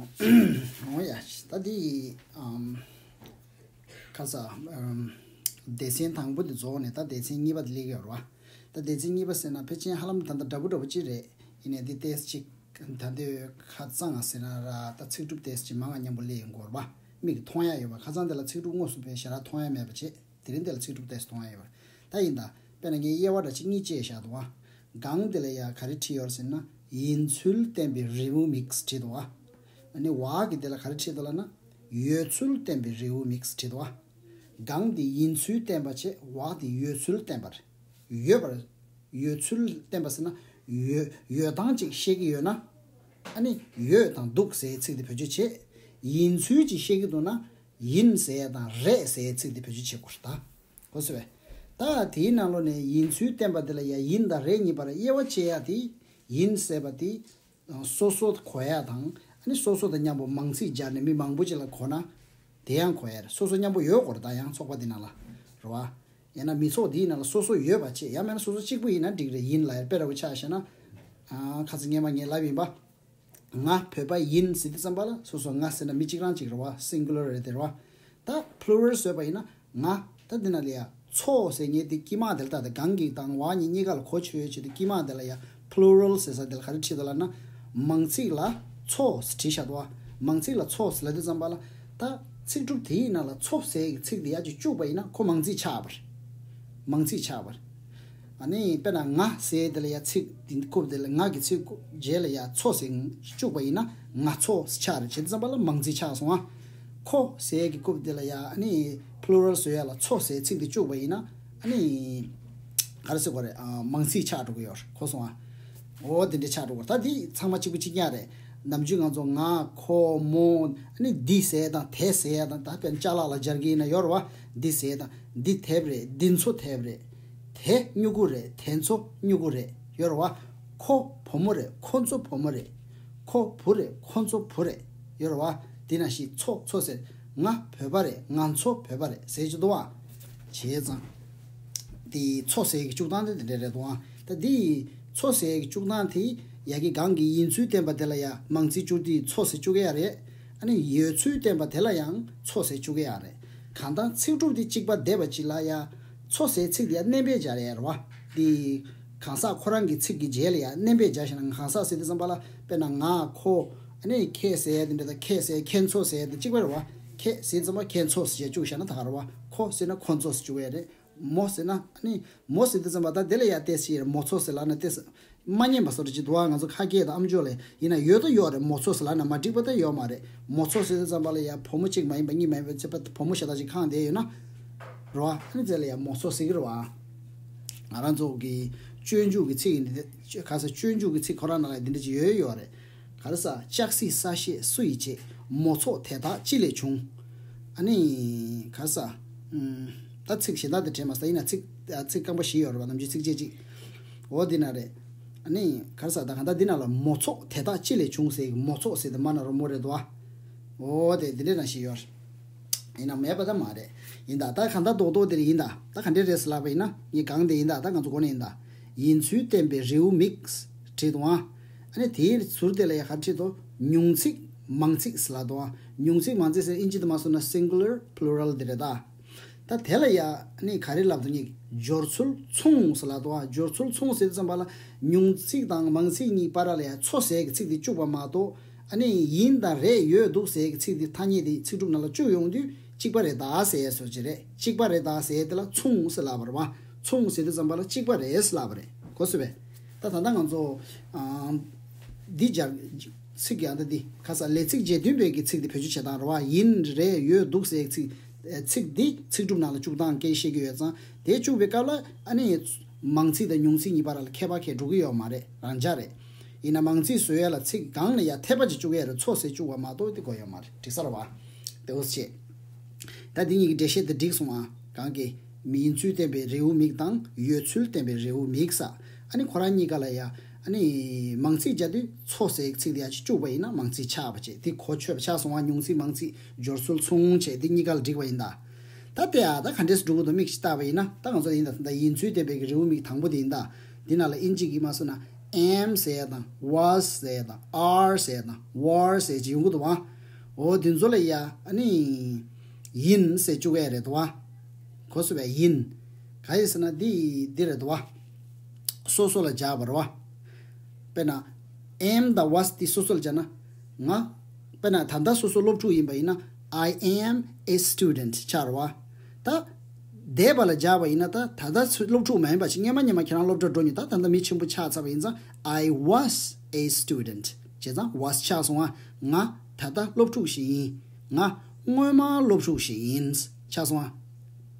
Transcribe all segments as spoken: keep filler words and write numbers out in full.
འོ་ཡ། ད་འདི་ཨམ། ཁ་ས་ཨམ། སྡེ་ཚན་དང་པོ་འདི་རྫོགས་ནས་ད་སྡེ་ཚན་གཉིས་པ་འདི་སླེབས་ཀྱི་ཡོད་རེད་བ། ད་སྡེ་ཚན་གཉིས་པ་ཟེར་ན་ཕལ་ཆེར་ཧ་ལམ་ད་ལྟ་འདྲ་པོ་འདྲ་པོ་ཅིག་རེད། ཡིན་ནའི་འདི་ཏོག་ཙམ་ཅིག་ད་འདོད་ཁ་གཙང་ང་ཟེར་ན་ར་ད་ཚིག་གྲུབ་ཏོག་ཙམ་ཅིག་མང་ང་མཉམ་པོ་སླེབས་ཡོང་གི་ཡོད་རེད་བ། མིག་མཐོང་ཡ་ཡོད་པ། ཁ་སང་དེ་ལ་ཚིག་གྲུབ་དངོས་སུ་དཔེ་ཞེ་དྲག་མཐོང་ཡ་མེད་པ་བྱས། དེ་རིང་འདི་ལ་ཚིག་གྲུབ་ཏོག་ཙམ་མཐོང་ཡ་ཡོད་པ་རེད། ད་ཡིན་ད། དཔེར་ན་ངས་དབྱེ་བ་འདྲ་ཅིག་གཉིས་བཅད་བཞག་འདུག་ཨ། སྒང་འདི་ལ་ཡ་ག་རེ་བྲིས་ཡོད་ཟེར་ན། ཡིན་ཚུལ་བསྟན་པའི་རེའུ་མིག་བྲིས་འདུག་ཨ། ཨ་ནི་འོག་གི་འདི་ལ་ག་རེ་བྲིས་འདུག་ལབ་ན། ཡོད་ཚུལ་བསྟན་པའི་རེའུ་མིག་བྲིས་འདུག་ཨ། སྒང་འདི་ཡིན་ཚུལ་བསྟན་པ་བྱས། འོག་འདི་ཡོད་ཚུལ་བསྟན་པ་རེད། ཡོད་པར། ཡོད་ཚུལ་བསྟན་པ་ཟེར་ན། ཡོད་ཡོད་སྟངས་ཅིག་བཤད་ཀྱི་ཡོད་ན། ཨ་ནི་ཡོད་དང་འདུག་ཟེར་ཚིག་དེ་བེད་སྤྱོད་བྱེད། ཡིན་ཚུལ་ཅིག་བཤད་ཀྱི་འདུག་ན། ཡིན་ཟེར་ཡ་དང་རེད་ཟེར་ཡའི་ཚིག་དེ་བེད་སྤྱོད་བྱེད་དགོས་རེད་ད། གོ་སོང་ངས། ད་དེའི་ནང་ལོགས་ནས་ཡིན་ཚུལ་བསྟན་པ་དེ་ལ་ཡ་ཡིན་དང་རེད་གཉིས་བར་དབྱེ་བ་ཕྱེ་ཡ་དེ། ཡིན་ཟེར་བ་དེ་སོ་སོ་གོ་ཡ་དང་། ཨ་ནི་སོ་སོ་དང་མཉམ་པོ་མང་ཚིག་སྦྱར་ནས་མི་མང་པོ་ཅིག་ལ་གོ་ན། དེ་ཡང་གོ་ཡ་རེད། སོ་སོ་མཉམ་པོ་ཡོད་དགོས་རེད་ད། ཡང་ཚོགས་པ་འདི་ནང་ལ། རེད་བ། ཡང་ན་མི་ཚོགས་འདིའི་ནང་ལ་སོ་སོ་ཡོད་པ་བྱས། ཡང་མིན་ན་སོ་སོ་གཅིག་པུ་ཡིན་ན་འགྲིག་རེད། ཡིན་ལབ་ཡ་དཔེ་འདྲ་པོ་ཆ་བཞག་ན། ཨ། ཁ་སང་སྔོན་མ་ངས་ལབ་ཡིན་པ། ང་བོད་པ་ཡིན་ཟེར་དུས་ཙམ་པ་ལ་སོ་སོ་ང་ཟེར་ན་མི་གཅིག་རང་གཅིག་རེད་བ། སིང་གུ་ལར་རེད་དེ་རེད་བ། ད་པུ་ལུ་རལ་བཟོས་པ་ཡིན་ན་ང་། ད་འདི་ན་ལ་ཡ་ཚོགས་ཟེར་མཁན་དེ་དཀྱིལ་མ་དེ་ལ་ད་ལྟ་སྒང་གི་དང་འོག་གཉིས་གཉིས་ཀ་ལ་གོ་ཆོད་ཆོད་དེ། དཀྱིལ་མ་དེ་ལ་ཡ་པུ་ལུ་རལ་ཟེར་ས་དེ་ལ་ག་རེ་བྲིས་འདུག་ལབ་ན། མང་ཚིག་ལ་ཚོགས་བྲིས་བཞག་འདུག་བ། མང་ཚིག་ལ་ཚོགས་ལབ་དུས་ཙམ་པ་ལ། ད་ཚིག་གྲུབ་དེའི་ནང་ལ་ཚོགས་ཟེར་གྱི་ཚིག་དེ་ཡར་ཅིག་བཅུག་པ་ཡིན་ན་ཁོ་མང་ཚིག་ཆགས་པ་རེད། མང་ཚིག་ཆགས་པ་རེད། ཨ་ནི་དཔེར་ན་ང་ཟེར་དེ་ལ་ཡ་ཚིག་དེ་རྐུབ་དེ་ལ། ང་གི་ཚིག་རྐུབ་རྗེས་ལ་ཡ་ཚོ་ཟེར་བཅུག་པ་ཡིན་ན་ང་ཚོ་ཆགས་རེད། བྱེད་དུས་ཙམ་པ་ལ་མང་ཚིག་ཆགས་སོང་ཨ། ཁོ་ཟེར་གྱི་རྐུབ་དེ་ལ་ཡ་ཨ་ནི་པུ་ལུ་རལ་བཟོ་ཡ་ལ་ཚོ་ཟེར་ཚིག་དེ་བཅུག་པ་ཡིན་ན། ཨ་ནི་ག་རེ་ཟེར་དགོས་རེད། ཨ། མང་ཚིག་ཆགས་འགྲོ་གི་ཡོད་རེད། གོ་སོང་ཨ། འོ་དེ་འདྲ་ཆགས་འགྲོ་གི་རེད། ད་དེ་ཚང་མ་གཅིག་པ་གཅིག་རྐྱང་རེད། ནམ་རྒྱུན་ང་ཚོ་ང་ཁོ་མོ་ཨ་ནི་འདི་ཟེར་དང་དེ་ཟེར་དང་། ད་དཔེར་ན་ཅ་ལག་ལ་སྦྱར་གྱི་ཡིན་ན་ཡོད་རེད་བ། འདི་ཟེར་དང་། འདི་དེབ་རེད། འདི་ཚོ་དེབ་རེད། དེ་སྨྱུ་གུ་རེད། དེ་ཚོ་སྨྱུ་གུ་རེད། ཡོད་རེད་བ། ཁོ་བུ་མོ་རེད། ཁོ་ཚོ་བུ་མོ་རེད། ཁོ་བུ་རེད། ཁོ་ཚོ་བུ་རེད། ཡོད་རེད་བ། འདི་ནང་བཞིན་ཚོ་ཚོ་ཟེར། ང་བོད་པ་རེད། ང་ཚོ་བོད་པ་རེད་ཟེར་གྱི་འདུག་བ། བྱས་ཙང་། དེ་ཚོ་ཟེར་གྱི་བཅུག་སྟངས་དེ་དེ་འདྲ་རེད་འདུག་ཨ། ད་དེ་ཚོ་ཟེར་གྱི་བཅུག་སྟངས་དེ་ཡ་གི་སྒང་གི་ཡིན་ཚུལ་བསྟན་པ་དེ་ལ་ཡ་མང་ཚིག་བཅུག་དུས་ཚོ་ཟེར་བཅུག་གི་ཡ་རེད། ཨ་ནི་ཡོད་ཚུལ་བསྟན་པ་དེ་ལ་ཡང་ཚོ་ཟེར་བཅུག་གི་ཡ་རེད། གང་ལྟར་ཚིག་གྲུབ་དེ་གཅིག་པ་བསྡད་པ་ཅིག་ལ་ཡ་ཚོ་ཟེར་ཚིག་དེ་ཡ་བསྣན་པས་སྦྱར་ཡ་རེད་བ། དེ་གང་ཟག་ཁོ་རང་གི་ཚིག་གི་རྗེས་ལ་ཡ་བསྣན་པས་སྦྱར་བཞག་ན། གང་ཟག་ཟེར་དུས་ཙམ་པ་ལ་དཔེར་ན་ང་ཁོ། ཨ་ནི་ཁྱེད་ཟེར་ཡ་དེ་འདྲ་དང་། ཁྱེད་ཟེར། ཁྱེད་ཚོ་ཟེར་ཡ་དེ་གཅིག་པ་རེད་བ། ཁྱེད་ཟེར་ཙམ་པ་ཁྱེད་ཚོ་ཟེར་བཅུག་བཞག་ན་ད་ག་རེད་བ། ཁོ་ཟེར་ན་ཁོ་ཚོ་ཟེར་བཅུག་ཡ་རེད། མོ་ཟེར་ན། ཨ་ནི་མོ་ཟེར་དུས་ཙམ་པ་ད་དེ་ལ་ཡ་ཏོག་ཙམ་མོ་ཚོ་ཟེར་ལབ་ན་ཏོག་ཙམ་མ་སྙན་པ་བཟོ་འདྲ་ཅིག་འདུག་ཨ། ང་ཚོ་ཁ་སྐད་དང་ཨམ་ཅོག་ལ་ཡིན་ན་ཡོད་ད་ཡོད་རེད། མོ་ཚོ་ཟེར་ལབ་ན་མ་འགྲིག་པ་ད་ཡོད་མ་རེད། མོ་ཚོ་ཟེར་དུས་ཙམ་པ་ལ་ཡ་བུ་མོ་གཅིག་མ་ཡིན་པ་གཉིས་མ་ཡིན་པ་བྱས་པ་བུ་མོ་ཞེ་དྲག་ཅིག་གང་བསྡད་ཡོད་ན། རེད་བ། ཨ་ནི་དེ་ལ་ཡ་མོ་ཚོ་ཟེར་གྱི་རེད་བ། ང་རང་ཚོ་གི་སྤྱོད་འཇུག་གི་ཚིག་ཡིན་དེ། ག་ས་སྤྱོད་འཇུག་གི་ཚིག་ཁོ་རང་ནང་ལ་འདི་འདྲ་ཅིག་ཡོད་ཡོད་རེད། ག་རེ་ཟ། ལྕགས་སྲེག་ས་ཤས་སུ་ཡིས་བྱེད། མོ་ཚོགས་དེ་དག་ཅི་ལས་བྱུང་། ཨ་ནི་ག་རེ་ཟ། ཨུམ། ད་ཚིག་གཞན་དག་དེ་དྲན་མ་སོང་། ཡིན་ན་ཚིག་ཚིག་རྐང་པ་བཞི་ཡོད་རེད་བ། ནམ་རྒྱུན་ཚིགས་བཅད་གཅིག་འོ་འདི་ན་རེད། ཨ་ནི་ག་རེ་ཟ། ད་གང་ལྟར་འདི་ན་ལ་མོ་ཚོགས་དེ་དག་ཅི་ལས་བྱུང་ཟེར་གི། མོ་ཚོགས་ཟེར་དེ་མ་ན་རོ་མོ་རེད་དོ། འོ་དེ་འདི་འདྲ་ན་བཞི་ཡོད་རེད། ཡིན་ན་མེད་པ་ད་མ་རེད། ཡིན་ད། ད་གང་ལྟར་རྡོག་རྡོག་དེ་རེད། ཡིན་ད། ད་ག་འདྲ་རེད་ཟེར་ལབ་པ་ཡིན་ན། ངས་གང་དེ་ཡིན་ད། ད་ང་ཚོ་གོ་ནས་ཡིན་ད། ཡིན་ཚུལ་བསྟན་པའི་རེའུ་མིག་བྲིས་འདུག་ཨ། ཨ་ནི་དེའི་ཟུར་དེ་ལ་ཡ་ག་རེ་བྲིས་འདུག་ཉུང་ཚིག་མང་ཚིག་ཟེར་ལབ་འདུག་ཨ། ཉུང་ཚིག་མང་ཚིག་ཟེར་ཨིན་ཇི་དུ་མ་སོང་ན་singular plural དེ་རེད་ད། ད་དེ་ལ་ཡ་ཨ་ནི་ག་རེ་ལབ་འདུག་ཉིད་སྦྱོར་ཚུལ་མཚུངས་ཟེར་ལབ་འདུག་ཨ། སྦྱོར་ཚུལ་མཚུངས་ཟེར་དུས་ཙམ་པ་ལ་ཉུང་ཚིག་དང་མང་ཚིག་གཉིས་བར་ལ་ཡ་ཚོ་ཟེར་གྱི་ཚིག་དེ་བཅུག་པ་མ་གཏོགས། ཨ་ནི་ཡིན་དང་རེད་ཡོད་འདུག་ཟེར་གྱི་ཚིག་དེ་ཐ་སྙད་དེ་ཚིག་གྲུབ་ནང་ལ་བཅུག་ཡོང་དུས་གཅིག་པ་རེད་ད་ཟེར་ཡས་བཟོ་ཅིག་རེད། གཅིག་པ་རེད་ད་ཟེར་ཡས་དེ་ལ་མཚུངས་ཟེར་ལབ་པ་རེད་བ། མཚུངས་ཟེར་དུས་ཙམ་པ་ལ་གཅིག་པ་རེད་ཟེར་ལབ་པ་རེད། གོ་སོང་པས། ད་ད་ལྟ་ང་ཚོ་ཨ་འདི་སྦྱར། ཚིག་གི་ཨ་ད་འདི་ག་ས་ལས་ཚིག་རྗེས་མཐུན་པའི་གི་ཚིག་དེ་བེད་སྤྱོད་བྱེད་སྟངས་རེད་བ། ཡིན་རེད་ཡོད་འདུག་ཟེར་ཚིག་ཚིག་འདི་ཚིག་གྲུབ་ནང་ལ་བཅུག་སྟངས་སྐད་བཤད་ཀྱི་ཡོད་ཙང་། དེ་བཅུག་པའི་སྐབས་ལ་ཨ་ནི་མང་ཚིག་དང་ཉུང་ཚིག་གཉིས་བར་ལ་ཁྱད་པར་གང་འགྲོ་གི་ཡོད་མ་རེད། རང་འཇགས་རེད། ཡིན་ན་མང་ཚིག་བཟོ་ཡས་ལ་ཚིག་སྒང་ལ་ཡ་འཐེབ་པ་ཅིག་བཅུག་ཡས་རེད། ཚོ་ཟེར་བཅུག་པ་མ་གཏོགས་དེ་དགོས་ཡོད་མ་རེད། འགྲིག་ས་རེད་བ། དེ་འོ་ཟེར། ད་འདི་གཉིས་ཀྱི་འགྲེལ་བཤད་དེ་འགྲིག་སོང་ཨ། གང་གི་མི་ཡིན་ཚུལ་བསྟན་པའི་རེའུ་མིག་དང་ཡོད་ཚུལ་བསྟན་པའི་རེའུ་མིག་ས། ཨ་ནི་ཁོ་རང་གཉིས་ཀ་ལ་ཡ་ཨ་ནི་མང་ཚིག་བརྒྱབ་དུས་ཚོ་ཟེར་ཚིག་དེ་ཡ་ཅིག་བཅུག་པ་ཡིན་ན་མང་ཚིག་ཆགས་པ་བྱས། དེ་གོ་ཆོད་པ་ཆགས་སོང་ཨ། ཉུང་ཚིག་མང་ཚིག་སྦྱོར་ཚུལ་མཚུངས་བྱས་དེ་གཉིས་ཀ་ལ་འགྲིག་པ་ཡིན་ད། ད་དེ་ཨ་ད་ག་འདྲས་སུ་འགྲོ་གི་འདུག་མིག་ཅིག་བལྟས་པ་ཡིན་ན། ད་ང་ཚོ་ཡིན་ད་ད་ཡིན་ཚུལ་བསྟན་པའི་གི་རེའུ་མིག་དང་པོ་དེ་ཡིན་ད། འདི་ནང་ལ་ཨིན་ཇི་གི་མ་སོང་ན། am ཟེར་དང་was ཟེར་དང་are ཟེར་དང་were ཟེར་ཅིག་ཡོང་གི་འདུག་བ། འོ་དེ་ཚོ་ལ་ཡ་ཨ་ནི་ཡིན་ཟེར་བཅུག་ཡ་རེད་འདུག་བ། གོ་སོང་བས་ཡིན། ག་ཡིན་ཟེར་ན་འདི་འདི་རེད་འདུག་བ། སོ་སོ་ལ་སྦྱར་བ་རེད་བ། དཔེར་ན། am དང་was དེ་སོ་སོ་ལ་སྦྱར་ན། ང་། དཔེར་ན་ད་ལྟ་སོ་སོ་སློབ་ཕྲུག་ཡིན་པ་ཡིན་ན། I am a student ཆགས་རེད་བ། ད། འདས་པ་ལ་སྦྱར་བ་ཡིན་ན་ད་ད་ལྟ་སློབ་ཕྲུག་མ་ཡིན་པ་ཞིག་སྔོན་མ་སྔོན་མ་ཁྱེད་རང་སློབ་གྲྭ་འགྲོ་མྱོང་ད་ད་ལྟ་མི་ཆེན་པོ་ཆགས་ཚར་བ་ཡིན་ཙང་། I was a student བྱས་ཙང་was ཆགས་སོང་ང་། ང་ད་ལྟ་སློབ་ཕྲུག་ཞིག་ཡིན། ང་སྔོན་མ་སློབ་ཕྲུག་ཞིག་ཡིན། ཆགས་སོང་ང་།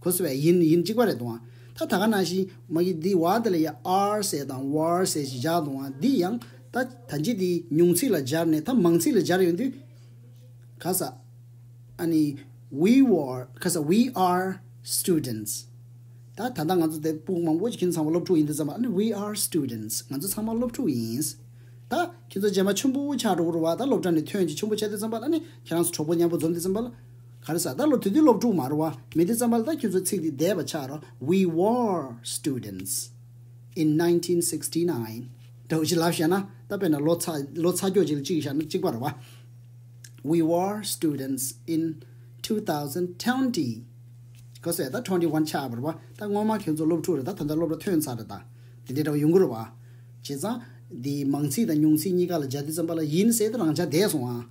གོ་སོང་བས་ཡིན་ཡིན་གཅིག་པ་རེད་འདུག་ཨ། ད་ད་ག་ནང་བཞིན་མ་གི་འདི་བ་དེ་ལ་ཡ་are ཟེར་དང་were ཟེར་ཞིག་སྦྱར་འདུག་ཨ། འདི་ཡང་ད་ད་ཅི་འདི་ཉུང་ཚིག་ལ་སྦྱར་ནས་ད་མང་ཚིག་ལ་སྦྱར་ཡོང་དུས། ག་ས། ཨ་ནི། we were ག་ས་we are students། ད་ད་ལྟ་ང་ཚོ་དེ་ཕྲུ་གུ་མང་པོ་ཅིག་ཁྱེད་ཚོ་ཚང་མ་སློབ་ཕྲུག་ཡིན་དུས་ཙམ་པ་ཨ་ནི་we are students ང་ཚོ་ཚང་མ་སློབ་ཕྲུག་ཡིན། ད་ཁྱེད་ཚོ་རྗེས་མ་ཆེན་པོ་ཆགས་འགྲོ་གི་རེད་བ། ད་སློབ་གྲྭ་ནས་ཐོན་ཅིག་ཆེན་པོ་ཆགས་དུས་ཙམ་པ་ཨ་ནི་ཁྱེད་རང་ཚོ་གྲོགས་པོ་མཉམ་པོ་འཛོམས་དུས་ཙམ་པ་ལ། ག་རེ་ཟ་ད་ལོ་དེ་དུས་སློབ་ཕྲུག་མ་རེད་བ། མེད་དུས་ཙམ་པ་ལ་ད་ཁྱེད་ཚོ་ཚིག་འདི་འདས་པ་ཆགས་རོ། We were students in nineteen sixty-nine འདྲ་བོ་ཅིག་ལབ་བཞག་ན་ད་དཔེར་ན་ལོ་ཚ་ལོ་ཚ་ཁྱོག་ཅིག་ལ་གཅིག་བཞག་ན་གཅིག་པ་རེད་བ། We were students in two thousand twenty ག་ཟེར་ད་twenty one ཆགས་པ་རེད་བ། ད་སྔོན་མ་ཁྱེད་ཚོ་སློབ་ཕྲུག་རེད། ད་ད་ལྟ་སློབ་གྲྭ་ཐོན་ཚར་རེད། ད་དེ་འདྲའི་འདྲ་བོ་ཡོང་གི་རེད་བ། བྱས་ཙང་འདི་མང་ཚིག་དང་ཉུང་ཚིག་གཉིས་ཀ་ལ་སྦྱར་དུས་ཙམ་པ་ལ་ཡིན་ཟེར་ཏེ་རང་འཇགས་བསྡད་སོང་ཨ།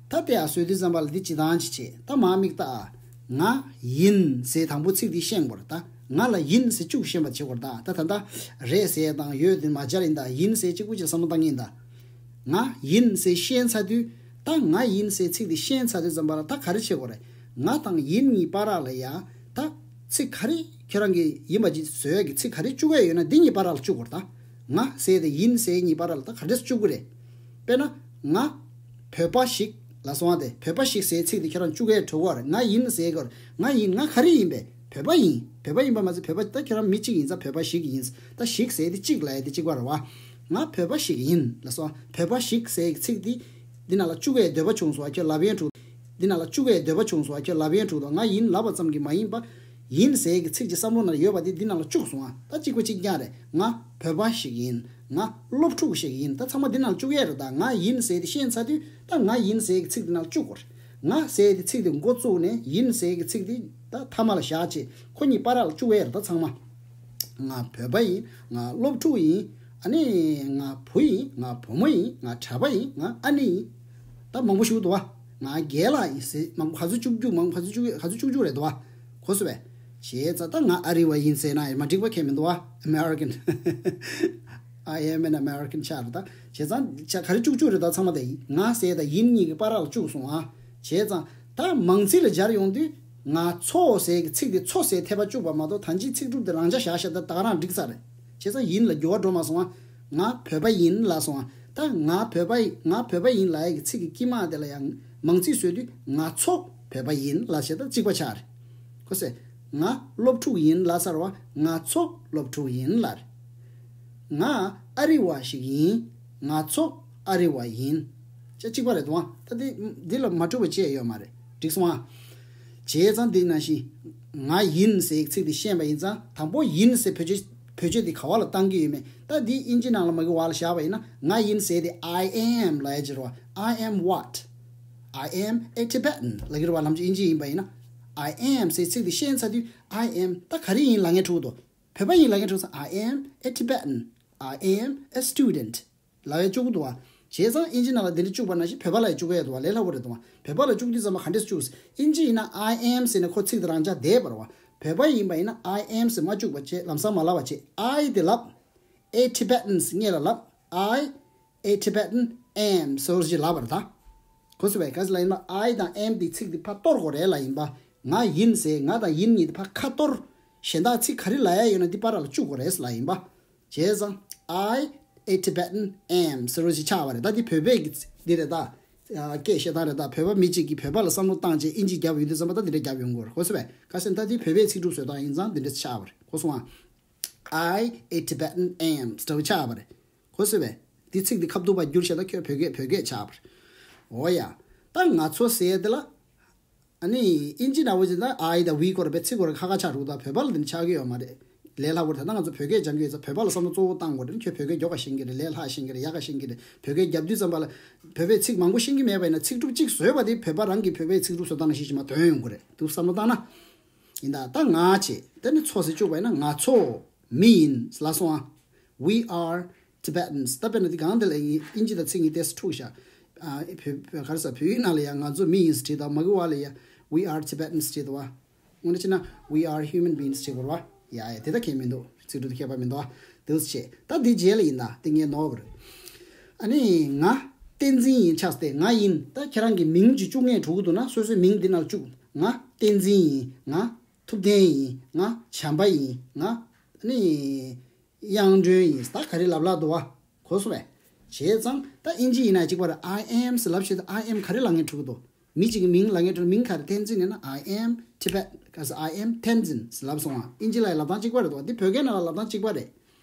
ད་དེ་ཨ་བཟོས་དུས་ཙམ་པ་ལ་འདི་སྤྱི་བཏང་ཅི་བྱེད་ད་མ་དམིགས་ད། ང་ཡིན་ཟེར་དང་པོ་ཚིག་འདི་ཤེས་དགོས་རེད་ད། ང་ལ་ཡིན་ཟེར་བཅུག་ཤེས་པ་བྱེད་དགོས་རེད་ད། ད་ད་ད་རེད་ཟེར་དང་ཡོད་དེ་མ་སྦྱར་ཡིན་ད། ཡིན་ཟེར་གཅིག་པུ་ཅིག་བསམ་བློ་བཏང་ཡིན་ད། ང་ཡིན་ཟེར་ཤེས་ཚར་དུས་ད་ང་ཡིན་ཟེར་ཚིག་འདི་ཤེས་ཚར་དུས་ཙམ་པ་ལ་ད་ག་རེ་བྱེད་དགོས་རེད། ང་དང་ཡིན་གཉིས་བར་ལ་ཡ་ད་ཚིག་ག་རེ་ཁྱེད་རང་གི་ཡིན་པ་ཅིག་བཟོ་ཡ་གི་ཚིག་ག་རེ་བཅུག་ཡ་ཡོད་ན་འདི་གཉིས་བར་ལ་བཅུག་དགོས་རེད་ད། ང་ཟེར་དེ་ཡིན་ཟེར་གཉིས་བར་ལ་ད་ག་འདྲས་བཅུག་གི་རེད། དཔེར་ན། ང་། བོད་པ་ཞིག་ལ་སོང་བ་དེ་བོད་པ་ཞིག་ཟེར་ཚིག་དེ་ཁྱེད་རང་བཅུག་ཡས་གྲོགས་པོར་ང་ཡིན་ཟེར་གོ་ང་ཡིན་ང་ག་རེ་ཡིན་པས་བོད་པ་ཡིན། བོད་པ་ཡིན་པ་མ་ཟད་བོད་པ་ད་ཁྱེད་རང་མི་གཅིག་ཡིན་ཙང་བོད་པ་ཞིག་ཡིན། ད་ཞིག་ཟེར་དེ་གཅིག་ལ་ཡ་དེ་གཅིག་པ་རེད་བ། ང་བོད་པ་ཞིག་ཡིན་ལ་སོང་བོད་པ་ཞིག་ཟེར་ཚིག་དེ་འདི་ནང་ལ་བཅུག་ཡས་འདོད་པ་བྱུང་སོང་བ་ཁྱོད་ལབ་ཡས་འགྲོ། འདི་ནང་ལ་བཅུག་ཡས་འདོད་པ་བྱུང་སོང་བ་ཁྱོད་ལབ་ཡས་འགྲོ་དང་ང་ཡིན་ལབ་པ་ཙམ་གྱིས་མ་ཡིན་པ། ཡིན་ཟེར་གྱི་ཚིག་གི་བསམ་བློ་ནང་ཡོད་པ་དེ་འདི་ནང་ལ་བཅུག་སོང་ཨ། ད་གཅིག་པ་གཅིག་རྐྱང་རེད། ང་བོད་པ་ཞིག་ཡིན། ང་སློབ་ཕྲུག་ཞིག་ཡིན། ད་ཚང་མ་འདི་ནང་ལ་བཅུག་ཡས་རེད། ད་ང་ཡིན་ཟེར་དེ་ཤེས་ཚར་དུས་ད་ང་ཡིན་ཟེར་གྱི་ཚིག་འདི་ནང་ལ་བཅུག་དགོས་རེད། ང་ཟེར་དེ་ཚིག་དེ་འགོ་བཙུགས་ནས་ཡིན་ཟེར་གྱི་ཚིག་དེ་ད་མཐའ་མ་ལ་བཞག་བྱས་ཁོ་གཉིས་བར་ལ་བཅུག་ཡས་རེད། ད་ཚང་མ། ང་བོད་པ་ཡིན། ང་སློབ་ཕྲུག་ཡིན། ཨ་ནི་ང་བུ་ཡིན། ང་བུ་མོ་ཡིན། ང་གྲྭ་པ་ཡིན། ང་ཨ་ནེ་ཡིན། ད་མང་པོ་ཞིག་འདུག་བ། ང་རྒན་ལགས་ཡིན་ཟེར་མང་པོ་ག་ཚོད་བཅུག་རྒྱུ་མང་པོ་ག་ཚོད་བཅུག་ག་ཚོད་བཅུག་རྒྱུ་རེད་འདུག་བ། གོ་སོང་བས། བྱས་ཙང་ད་ང་ཨ་རི་བ་ཡིན་ཟེར་ན་ཡང་མ་འགྲིག་པ་གང་མི་འདུག་བ། American I am an American ཆགས་རེད་ད། བྱས་ཙང་ཆ་ག་རེ་བཅུག་བཅུག་རེད་ད། ཚང་མ་དེ་ང་ཟེར་དང་ཡིན་གཉིས་ཀྱི་བར་ལ་བཅུག་སོང་ཨ། བྱས་ཙང་ད་མང་ཚིག་ལ་སྦྱར་ཡོང་དུས་ང་ཚོ་ཟེར་གྱི་ཚིག་དེ་ཚོ་ཟེར་འཐད་པ་བཅུག་པ་མ་གཏོགས་ད་ཅིའི་ཚིག་གྲུབ་དེ་རང་འཇགས་བཞག་བཞག་ད་ད་ག་རང་འགྲིག་ས་རེད། བྱས་ཙང་ཡིན་ལ་འགྱུར་བ་འགྲོ་མ་སོང་ཨ། ང་བོད་པ་ཡིན་ལ་སོང་ཨ། ད་ང་བོད་པ་ཡིན་ང་བོད་པ་ཡིན་ལ་ཡ་གི་ཚིག་གི་དཀྱིལ་མ་དེ་ལ་ཡང་མང་ཚིག་བཟོས་དུས་ང་ཚོ་བོད་པ་ཡིན་ལ་བྱས་ད་གཅིག་པ་ཆགས་རེད། ཁོ་སེ། ང་སློབ་ཕྲུག་ཡིན་ལ་ཟེར་བ་ང་ཚོ་སློབ་ཕྲུག་ཡིན་ལ་རེད། ང་ཨ་རི་བ་ཞིག་ཡིན། ང་ཚོ་ཨ་རི་བ་ཡིན། ཅེས་གཅིག་པ་རེད་དོ། ད་འདི་འདི་ལ་མ་གྲུབ་པ་ཅི་ཡང་ཡོད་མ་རེད། འགྲིག་སོང་ཨ། བྱས་ཙང་འདི་ནང་བཞིན་ང་ཡིན་ཟེར་ཚིག་འདི་ཤེས་པ་ཡིན་ཙང་དང་པོ་ཡིན་ཟེར་བེད་སྤྱོད་བེད་སྤྱོད་འདི་ག་བ་ལ་བཏང་གི་ཡོད་མེད། ད་འདི་དབྱིན་ཇི་ནང་ལ་མ་གི་བ་ལ་བཞག་པ་ཡིན་ན་ང་ཡིན་ཟེར་དེ་I am ལ་ཡ་ཅི་རོ། I am what? I am a Tibetan ལ་གི་རོ་བ། ལམ་ཅི་དབྱིན་ཇི་ཡིན་པ་ཡིན་ན། I am ཟེར་ཚིག་འདི་ཤེས་ཚར་དུས་I am ད་ག་རེ་ཡིན་ལབ་མཁན་འགྲོ་གི་འདུག་བོད་པ་ཡིན་ལབ་མཁན་འགྲོ་ཙང་། I am a Tibetan. I am a student ལབ་ཡ་བཅུག་གི་འདུག་བ། བྱས་ཙང་དབྱིན་ཇི་ནང་ལ་འདི་འདྲ་བཅུག་པ་ནང་བཞིན་བོད་པ་ལ་ཡང་བཅུག་གི་ཡོད་འདུག་བ། ལས་སླ་པོ་རེད་འདུག་བ། བོད་པ་ལ་བཅུག་དུས་ཙམ་པ་ག་འདྲས་བཅུག་དབྱིན་ཇི་ཡིན་ན་I am ཟེར་ནས་ཁོ་ཚིག་དེ་རང་འཇགས་བསྡད་པ་རེད་བ། བོད་པ་ཡིན་པ་ཡིན་ན་I am ཟེར་མ་བཅུག་པ་བྱས། ལམ་སང་མ་ལབ་པ་བྱས། I དེ་ལབ། A Tibetan སྔོན་ལ་ལབ། I a Tibetan am ཟེར་བ་ཞིག་ལབ་པ་རེད་ད། གོ་སོང་བས། ག་ཟེར་ལབ་ཡིན་ན་I དང་am དེ་ཚིག་དེ་ཕར་གཏོར་དགོས་རེད་ལབ་ཡིན་པ། ང་ཡིན་ཟེར་ང་དང་ཡིན་གཉིས་དེ་ཕར་ཁ་གཏོར། གཞན་དག་ཚིག་ག་རེ་ལབ་ཡ་ཡོད་ན་འདི་བར་ལ་བཅུག་དགོས་རེད་ལབ་ཡིན་པ། བྱས་ཙང་I a Tibetan am ཟེར་བ་ཞིག་ཆགས་པ་རེད་ད། འདི་བོད་པའི་གི་འདི་རེད་ད། ཨ། སྐད་བཤད་སྟངས་རེད་ད། བོད་པ་མི་གཅིག་གིས་བོད་པ་ལ་བསམ་བློ་བཏང་བྱས་དབྱིན་ཇི་རྒྱབ་ཡོང་དུས་ཙམ་པ་ད་འདི་འདྲ་རྒྱབ་ཡོང་དགོས་རེད། གོ་སོང་བས། ག་ཟེར་ན་ད་འདི་བོད་པའི་ཚིག་གྲུབ་བཟོ་སྟངས་ཡིན་ཙང་འདི་འདྲ་ཆགས་པ་རེད། གོ་སོང་ཨ། I a Tibetan am ཟེར་བ་ཆགས་པ་རེད། གོ་སོང་བས། འདི་ཚིག་འདི་ཁ་བསྡུ་བ་བསྒྱུར་བྱས་ད་ཁྱོད་བོད་སྐད་བོད་སྐད་ཆགས་པ་རེད། འོ་ཡ། ད་ང་ཚོ་ཟེར་ཡ་དེ་ལ། ཨ་ནི་དབྱིན་ཇི་ནང་བོ་ཅིག་ད་I དང་we སྐོར་བའི་ཚིག་སྐོར་ཁ་ཁ་ཆགས་འགྲོ། ད་བོད་པ་ལ་འདི་ཆགས་ཀྱི་ཡོད་མ་རེད། ལས་སླ་པོ་རེད། ད་ང་ཚོ་བོད་སྐད་སྦྱང་གི་ཡོད་ཙང་བོད་པ་ལ་བསམ་བློ་གཙོ་བོ་བཏང་དགོས་རེད། ཁྱོད་བོད་སྐད་མགྱོགས་པ་ཤེས་ཀྱི་རེད། ལས་སླ་ཤེས་ཀྱི་རེད། ཡག་ག་ཤེས་ཀྱི་རེད། བོད་སྐད་རྒྱབ་དུས་ཙམ་པ་ལ་བོད་པའི་ཚིག་མང་པོ་ཤེས་ཀྱི་མེད་པ་ཡིན་ན་ཚིག་གྲུབ་གཅིག་བཟོས་པ་དེ་བོད་པ་རང་གི་བོད་པའི་ཚིག་གྲུབ་བཟོ་སྟངས་ཤེས་ཀྱི་མ་དོན་ཡོང་གི་རེད། འདུག་བསམ་བློ་བཏང་ན། ཡིན་ད་ད་ང་བྱེད་དེ་ནི་ཚོ་ཟེར་བཅུག་པ་ཡིན་ན་ང་ཚོ་མི་ཡིན་ལབ་སོང་ཨ། We are Tibetans། ད་དཔེར་ན་འདི་གང་དེ་ལ་ཡིན་ཨིན་ཇི་དང་ཚིག་གཉིས་ཏེས་འཁྲུག་བཞག་ཨ་བོད་བོད་ག་རེ་ཟ་བོད་ཡིག་ནང་ལ་ཡང་ང་ཚོ་མི་ཡིན་ཟེར་བྲིས་དང་མ་གི་བ་ལ་ཡང་We are Tibetans་བྲིས་དང་བ། དངོས་གནས་བྱས་ན་We are human beings་བྱེད་དགོས་རེད་བ། ཡ་ཡ་དེ་ད་ཁྱད་མི་འདུག་ཚིག་འབྲུ་དེ་ཁྱད་པར་མི་འདུག་བ། དེ་བྱས་ད་འདི་རྗེས་ལ་ཡིན་ད་དེ་ངས་ནོར་བ་རེད། ཨ་ནི་ང་བསྟན་འཛིན་ཡིན་ཆགས་ཏེ་ང་ཡིན་ད་ཁྱེད་རང་གི་མིང་ཅིག་བཅུག་མཁན་འགྲོ་གི་འདུག་ན་སོ་སོའི་མིང་འདི་ནང་བཅུག་ང་བསྟན་འཛིན་ཡིན། ང་ཐུབ་བསྟན་ཡིན། ང་བྱམས་པ་ཡིན། ང་ཨ་ནི་དབྱངས་སྒྲོན་ཡིན་ད་ག་རེ་ལབ་ལབ་འདུག་བ། གོ་སོང་བས། བྱས་ཙང་ད་ཨིན་ཇི་ཡིན་ན་གཅིག་པ་རེད། I am་ཟེར་ལབ་བྱས་ཏེ་I am་ག་རེ་ལབ་མཁན་འགྲོ་གི་འདུག་མི་གཅིག་གི་མིང་ལབ་མཁན་འགྲོ་མིང་ག་རེ་བསྟན་འཛིན་ཡིན་ན་I am Tibet་ག་ས་I am Tenzin་ཟེར་ལབ་སོང་བ། ཨིན་ཇི་ལ་ཡི་ལབ་སྟངས་གཅིག་པ་རེད་འདུག་བ། འདི་བོད་སྐད་ནང་ལ་ལབ་སྟངས་གཅིག་པ་རེད།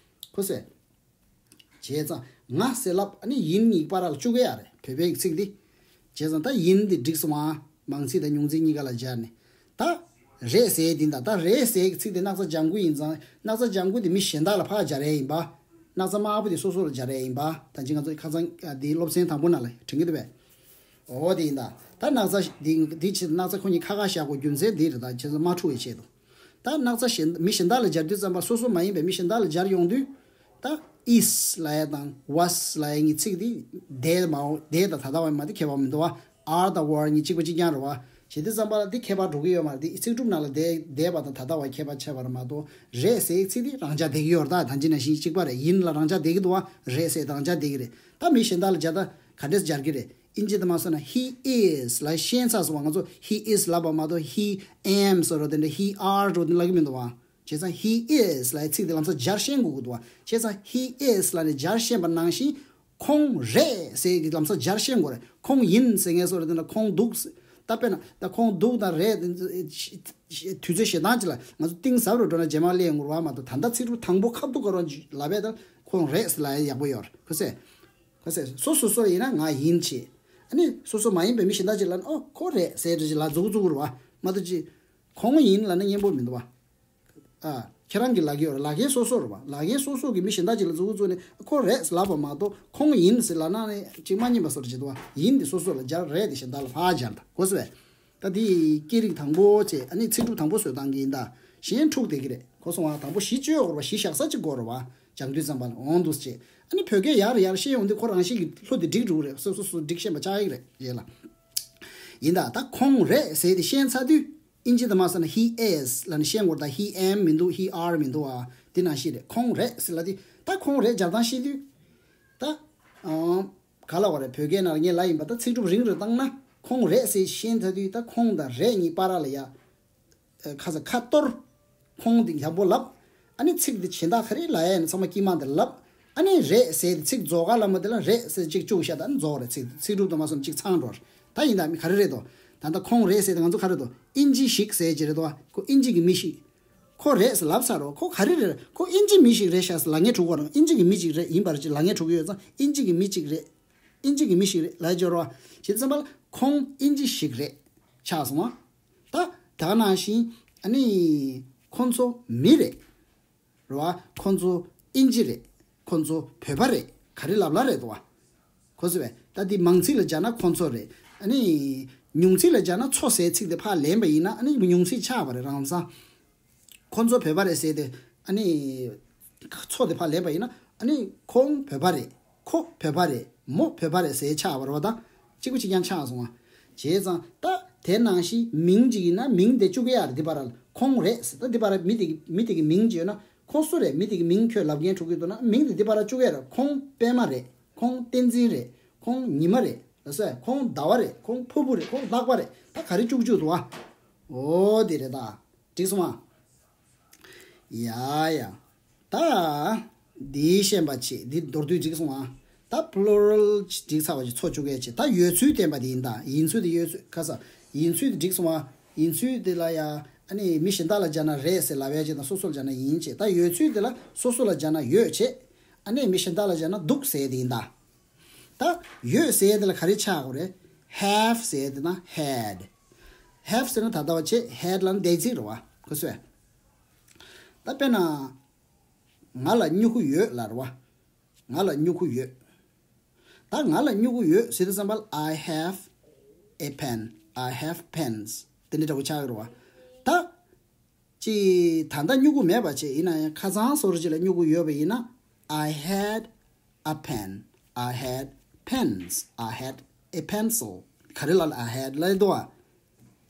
གོ་སོང་བས། བྱས་ཙང་ང་ཟེར་ལབ་ཨ་ནི་ཡིན་གཉིས་བར་ལ་བཅུག་གི་ཡ་རེད་བོད་པའི་ཚིག་འདི། བྱས་ཙང་ད་ཡིན་འདི་འགྲིག་སོང་ཨ། མང་ཚིག་དང་ཉུང་ཚིག་གཉིས་ཀ་ལ་སྦྱར་ནས། ད་རེད་ཟེར་འདི་འདྲ་ད་རེད་ཟེར་གི་ཚིག་དེ་སྣག་ཚ་ལྗང་གུ་ཡིན་ཙང་སྣག་ཚ་ལྗང་གུ་དེ་མི་གཞན་དག་ལ་ཕར་སྦྱར་ཡ་ཡིན་པ། སྣག་ཚ་དམར་པོ་དེ་སོ་སོ་ལ་སྦྱར་ཡ་ཡིན་པ། ད་ཅི་ང་ཚོ་ཁ་སང་འདི་སློབ་ཚན་དང་པོ་ནང་ལ་དྲན་གི་འདུག་པས། འོ་དེ་ཡིན་ད། ད་སྣག་ཚ་འདི་འདི་ཕྱིར་སྣག་ཚ་ཁོ་གཉིས་ཁ་ཁ་བཞག་དགོས་རྒྱུ་མཚན་འདི་རེད། ད་ཁྱེད་ཚོ་མ་འཁྲུག་པའི་ཆེད་དུ། ད་སྣག་ཚ་གཞན་མི་གཞན་དག་ལ་སྦྱར་དུས་ཙམ་པ་སོ་སོ་མ་ཡིན་པའི་མི་གཞན་དག་ལ་སྦྱར་ཡོང་དུས། ད་is་ལབ་ཡ་དང་was་ལབ་ཡ་གཉིས་ཚིག་འདི་འདས་མའོ་འདས་དང་ད་ལྟ་བ་མ་དེ་ཁྱད་པར་མི་འདུག་བ། are་དང་were་གཉིས་གཅིག་པ་གཅིག་རྐྱང་རེད་བ། བྱེད་དུས་ཙམ་པ་ལ་འདི་ཁྱད་པར་འགྲོ་གི་ཡོད་མ་རེད། འདི་ཚིག་གྲུབ་ནང་ལ་འདས་འདས་པ་དང་ད་ལྟ་བ་ཁྱད་པར་ཆེ་བ་རེད་མ་གཏོགས་རེད་ཟེར་ཚིག་འདི་རང་འཇགས་བསྡད་ཀྱི་ཡོད་རེད། ད་ད་ཅི་ནང་བཞིན་གཅིག་པ་རེད། ཡིན་ལ་རང་འཇགས་བསྡད་ཀྱི་འདུག་བ། རེད་ཟེར་རང་འཇགས་བསྡད་ཀྱི་རེད། ད་མི་གཞན་དག་ལ་སྦྱར་ད་ག་འདྲས་སྦྱར་གྱི་རེད། ཨིན་ཇི་དུ་མ་སོང་ན་he is་ལ་ཤེས་ཚར་སོང་བ། ང་ཚོ་he is་ལབ་པ་མ་གཏོགས་he am་ཟེར་རོ་དེ་འདྲ་he are་རོ་དེ་ལབ་ཀྱི་མི་འདུག་བ། བྱས་ཙང་he is་ལ་ཚིག་དེ་ལམ་སང་སྦྱར་ཤེས་དགོས་ཀྱི་འདུག་བ། བྱས་ཙང་he is་ལ་ནི་སྦྱར་ཤེས་པ་ནང་བཞིན་ཁོང་རེད་ཟེར་གྱི་ལམ་སང་སྦྱར་ཤེས་དགོས་རེད། ཁོང་ཡིན་ཟེར་མཁན་སོགས་རེད་དེ་འདྲ་ཁོང་འདུག་ད་དཔེར་ན་ད་ཁོང་འདུག་དང་རེད་དུས་ཚོད་ཞེ་སྡང་ཅིག་ལ་ང་ཚོ་གཏིང་ཟབ་རུ་འགྲོ་ན་རྗེས་མ་སླེབས་ཡོང་དགོས་རེད་བ། མ་གཏོགས་ད་ལྟ་ཚིག་གྲུབ་དང་པོ་ཁ་ཐུག་ག་རང་ལབ་པས་ད་ཁོང་རེད་ཟེར་ལབ་ཡ་ཡག་པོ་ཡོད་རེད། ཁོ་ཚོས། ཁོ་ཚོས་སོ་སོ་སོ་ཡིན་ན་ང་ཡིན་བྱེད། ཨ་ནི་སོ་སོ་མ་ཡིན་པའི་མི་གཞན་དག་ཅིག་ལ་ཨོ་ཁོ་རེད་ཟེར་རེ་ཅིག་ལ་འཛུགས་འཛུགས་རུ་བ་མ་གཏོགས་ཅི། ཁོང་ཡིན་ལ་ན་སྙན་པོ་མི་འདུག་བ། ཨ་ཁྱེད་རང་གི་ལ་གི་ཡོད་རེད། ལ་གའི་སོ་སོ་རུ་བ། ལ་གའི་སོ་སོ་གི་མི་གཞན་དག་ཅིག་ལ་འཛུགས་འཛུགས་ནས་ཁོ་རེད་ལབ་པ་མ་གཏོགས་ཁོང་ཡིན་ཟེར་ལ་ན་ནི་ཅིག་མ་ཉན་པ་སོར་བྱེད་འདུག་བ། ཡིན་དེ་སོ་སོ་ལ་སྦྱར་རེད་དེ་གཞན་དག་ལ་ཕར་སྦྱར་ད་གོ་སོ་བས། ད་དེ་སྐད་རིགས་དང་པོ་བྱས་ཨ་ནི་ཚིག་གྲུབ་དང་པོ་བཟོས་སྟངས་ཀྱི་ཡིན་ད། གཞན་འཁྲུག་བསྡད་ཀྱི་རེད། ཁོ་སོང་བ་དང་པོ་གཞི་བཅོས་དགོས་རེད་བ། གཞི་བཞག་ས་གཅིག་དགོས་རེད་བ། སྦྱང་དུས་ཙམ་པ་ལ་འོང་འདུག་ཅེས་ཨ་ནི་བོད་སྐད་ཡར་ཡར་ཤེས་ཡོང་དུས་ཁོ་རང་བཞིན་གྱི་ལྷུ་དེ་འགྲིག་འགྲོ་གི་རེད། སོ་སོ་སོ་འགྲིག་ཤེས་པ་ཆགས་ཀྱི་རེད་རྗེས་ལ། ཡིན་ད་ད་ཁོང་རེད་ཟེར་དེ་ཤེས་ཚར་དུས་ཨིན་ཇི་དུ་མ་སོང་ན་he is་ལ་ནི་ཤེས་དགོས་ད། he am་མི་འདུག he are་མི་འདུག་ཨ། དེ་ནང་བཞིན་རེད། ཁོང་རེད་ཟེར་ལ་དེ་ད་ཁོང་རེད་སྦྱར་སྟངས་ཤེས་དུས་ད་ཨང་། ག་ལ་བ་རེད། བོད་སྐད་ནང་ལ་ངས་ལབ་ཡིན་པ་ད་ཚིག་གྲུབ་རིང་རུ་བཏང་ན་ཁོང་རེད་ཟེར་ཤེས་ཚར་དུས་ད་ཁོང་དང་རེད་གཉིས་བར་ལ་ཡ། ཁ་ས་ཁ་གཏོར། ཁོང་དེ་ཡག་པོ་ལབ། ཨ་ནི་ཚིག་དེ་གཞན་དག་ག་རེ་ལབ་ཡ་ཡིན་ཚང་མ་དཀྱིལ་མ་དེ་ལབ། ཨ་ནི་རེད་ཟེར་དེ་ཚིག་རྫོགས་ཀ་ལ་མ་དེ་ལ་རེད་ཟེར་གཅིག་བཅུག་བཞག་ད་ཨ་ནི་རྫོགས་རེད། ཚིག་ཚིག་གྲུབ་དུ་མ་སོང་གཅིག་ཚང་འགྲོ་རེད། ད་ཡིན་ད་མི་ག་རེ་རེད་དོ། ད་ལྟ་ཁོང་རེད་ཟེར་དེ་ང་ཚོ་ག་རེ་དོ་ཨིན་ཇི་ཞིག་ཟེར་གྱི་རེད་དོ། ཁོ་ཨིན་ཇི་གི་མི་ཞིག་ཁོ་རེད་ཟེར་ལབ་ཚར་རོ། ཁོ་ག་རེ་རེད། ཁོ་ཨིན་ཇི་མི་ཞིག་རེད་ཤག་ཟེར་ལབ་མཁན་འགྲོ་གི་རེད། ཨིན་ཇི་གི་མི་ཞིག་རེད་ཡིན་པར་ཅིག་ལབ་མཁན་འགྲོ་གི་ཡོད་ཙང་ཨིན་ཇི་གི་མི་ཞིག་རེད། ཨིན་ཇི་གི་མི་ཞིག་རེད་ལབ་ཡ་སྦྱོར་བ། བྱེད་དུས་ཙམ་པ་ལ་ཁོང་ཨིན་ཇི་ཞིག་རེད། ཆགས་སོང་ཨ། ད་དེ་ག་ནང་བཞིན་ཨ་ནི་ཁོང་ཚོ་མི་རེད། རེད་བ། ཁོང་ཚོ་ཨིན་ཇི་རེད། ཁོང་ཚོ་བོད་པ་རེད། ག་རེ་ལབ་ལ་རེད་དོ་བ། ཁོ་ཚོ་བས་ད་འདི་མང་ཚིག་ལ་སྦྱར་ན་ཁོང་ཚོ་རེད། ཨ་ནི་ཉུང་ཚིག་ལ་སྦྱར་ན་ཚོ་ཟེར་ཚིག་དེ་ཕར་ལེན་པ་ཡིན་ན་ཨ་ནི་ཉུང་ཚིག་ཆགས་པ་རེད་རང་སང་། ཁོ་ཚོ་བོད་པ་རེད་ཟེར་ཏེ་ཨ་ནི་ཚོ་དེ་ཕར་ལེན་པ་ཡིན་ན་ཨ་ནི་ཁོང་བོད་པ་རེད། ཁོ་བོད་པ་རེད། མོ་བོད་པ་རེད་ཟེར་ཆགས་པ་རེད་བ། ད་གཅིག་པ་གཅིག་རྐྱང་ཆགས་སོང་བ། བྱས་ཙང་ད་དེ་ནང་བཞིན་མིང་གཅིག་ཡིན་ན་མིང་དེ་བཅུག་གི་ཡ་རེད། འདི་པར་ཁོང་རེད་ཟེར། ད་འདི་པར་མི་དེ་གི་མི་དེ་གི་མིང་གཅིག་ཡོད་ན་ཁོ་སུ་རེད། མི་དེ་གི་མིང་ཁྱོད་ལབ་མཁན་འགྲོ་གི་འདུག་ན་མིང་དེ་འདི་པར་བཅུག་གི་ཡ་རེད། ཁོང་པད་མ་རེད། ཁོང་བསྟན་འཛིན་རེད། ཁོང་ཉི་མ་རེད། ལགས་སོ། ཁོང་ཟླ་བ་རེད། ཁོང་ཕུར་བུ་རེད། ཁོང་ལྷགས་པ་རེད། ད་ག་རེ་བཅུག་བཅུག་འདུག་བ། འོ་དེ་རེད་ད། འགྲིག་སོང་ཨ། ཡ་ཡ། ད་འདིའི་ཤེས་པ་ཆེ་འདི་མདོར་བསྡུས་འགྲིག་སོང་ཨ། ད་པླུ་རལ་འགྲིག་ཚར་བ་ཅིག་ཚོ་བཅུག་གས་ཆེ། ད་ཡོད་ཚུལ་བསྟན་པ་དེ་ཡིན་ད། ཡིན་ཚུལ་དེ་ཡོད་ཚུལ་ཁ་ས་ཡིན་ཚུལ་དེ་འགྲིག་སོང་ཨ། ཡིན་ཚུལ་དེ་ལ་ཡ་ཨ་ནི་མི་གཞན་དག་ལ་སྦྱར་ན་རེད་ཟེར་ལབ་ཡ་ཅིག་དང་སོ་སོ་ལ་སྦྱར་ན་ཡིན་ཆེ། ད་ཡོད་ཚུལ་དེ་ལ་སོ་སོ་ལ་སྦྱར་ན་ཡོད་ཆེ། ཨ་ནི་མི་གཞན་དག་ལ་སྦྱར་ན་འདུག་ཟེར་དེ་ཡིན་ད། ད་ཡོད་ཟེར་དེ་ལ་ག་རེ་ཆགས་དགོས་རེད། have་ཟེར་དེ་ན་had། have་ཟེར་ན་ད་ལྟ་བ་ཆེ། had་ལ་ན་འདས་ཚིག་རེད་བ། ཁོ་སོས། ད་དཔེར་ན་ ང་ལ་སྨྱུ་གུ་ཡོད་ལབ་རེད་བ། ང་ལ་སྨྱུ་གུ་ཡོད། ད་ང་ལ་སྨྱུ་གུ་ཡོད་ཟེར་དུས་ཙམ་པ་ལ། I have a pen. I have pens. དེ་འདྲ་འདྲ་པོ་ཆགས་ཀྱི་རེད་བ། ད་ཅི་ད་ལྟ་སྨྱུ་གུ་མེད་པ་བྱས། ཡིན་ན་ཡང་ཁ་སང་སོ་རུ་ཅིག་ལ་སྨྱུ་གུ་ཡོད་པ་ཡིན་ན། I had a pen. I had pens. I had a pencil. ག་རེ་ལབ་ལ་I had ལབ་འདུག་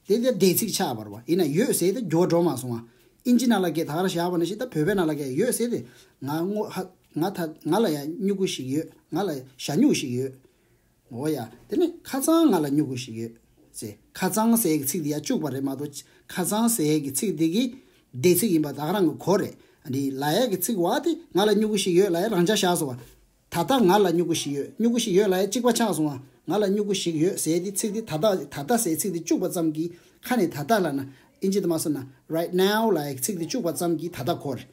བ། དེ་དེ་འདས་ཚིག་ཆགས་པ་རེད་བ། ཡིན་ན་ཡོད་ཟེར་དེ་འགྱུར་བ་འགྲོ་མ་སོང་བ། ཨིན་ཇི་ནང་ལ་སྐད་ད་ག་རང་བཞག་པ་ནང་བཞིན། ད་བོད་པའི་ནང་ལ་སྐད་ཡོད་ཟེར་དེ། ང་ངོ་ཧ་ང་ད་ང་ལ་ཡང་སྨྱུ་གུ་ཞིག་ཡོད། ང་ལ་ཞྭ་སྨྱུག་ཞིག་ཡོད། འོ་ཡ། དེ་ནི་ཁ་སང་ང་ལ་སྨྱུ་གུ་ཞིག་ཡོད་ཟེར། ཁ་སང་ཟེར་གྱི་ཚིག་དེ་ཡར་བཅུག་པ་རེད་མ་གཏོགས། ཁ་སང་ཟེར་གྱི་ཚིག་དེ་གི་འདས་ཚིག་ཡིན་པ་ད་ག་རང་གི་གོ་རེད། ཨ་ནི་ལབ་ཡས་ཀྱི་ཚིག་བ་དེ་ང་ལ་སྨྱུ་གུ་ཞིག་ཡོད་ལབ་ཡས་རང་འཇགས་བཞག་སོང་བ། ད་ལྟ་ང་ལ་སྨྱུ་གུ་ཞིག་ཡོད། སྨྱུ་གུ་ཞིག་ཡོད་ལབ་ཡས་གཅིག་པ་ཆགས་སོང་བ། ང་ལ་སྨྱུ་གུ་ཞིག་ཡོད་ཟེར་དེ་ཚིག་དེ་ད་ལྟ་ད་ལྟ་ཟེར་ཚིག་དེ་བཅུག་པ་ཙམ་གྱིས། ཁ་ནས་ད་ལྟ་ལབ་ན་ཨིན་ཇི་དུ་མ་སོང་ན་right now ལབ་ཡས་ཚིག་དེ་བཅུག་པ་ཙམ་གྱིས་ད་ལྟ་གོ་རེད།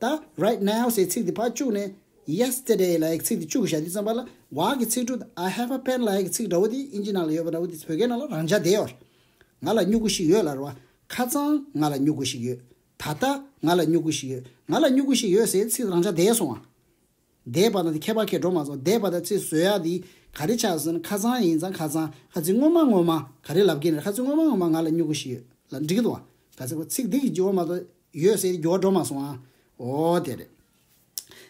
ད་right now ཟེར་ཚིག་དེ་ཕར་བཅུག་ནས་yesterday ལབ་ཡས་ཚིག་དེ་བཅུག་བཞག་དུས་ཙམ་པ་ལ། བ་གི་ཚིག་གྲུབ་དེ་I have a pen ལབ་ཡས་ཚིག་འདྲ་བོ་དེ་ཨིན་ཇི་ནང་ལ་ཡོད་པ་འདྲ་བོ་དེ་བོད་སྐད་ནང་ལ་རང་འཇགས་བསྡད་ཡོད་རེད། ང་ལ་སྨྱུ་གུ་ཞིག་ཡོད་ལབ་རེད་བ། ཁ་སང་ང་ལ་སྨྱུ་གུ་ཞིག་ཡོད། ད་ལྟ་ང་ལ་སྨྱུ་གུ་ཞིག་ཡོད། ང་ལ་སྨྱུ་གུ་ཞིག་ཡོད་ཟེར་ཚིག་རང་འཇགས་བསྡད་སོང་བ། འདས་པ་དང་དེ་ཁྱད་པར་གས་འགྲོ་མ་སོང་། འདས་པ་དང་ཚིག་བཟོ་ཡག་དེ་ག་རེ་ཆགས་ཟེར་ན། ཁ་སང་ཡིན་ཙང་ཁ་སང་། ཁ་ཚིག་སྔོན་མ་སྔོན་མ་ག་རེ་ལབ་ཀྱི་ཡིན་རེད། ཁ་ཚིག་སྔོན་མ་སྔོན་མ་ང་ལ་སྨྱུ་གུ་ཞིག་ཡོད་ལབ་འགྲིག་གི་འདུག་བ། ག་ཚིག་ཁོ་ཚིག་འདི་གི་འགྱུར་བ་མ་གཏོགས་ཡོད་ཟེར་འགྱུར་བ་འགྲོ་མ་སོང་ཨ། འོ་དེ་རེད།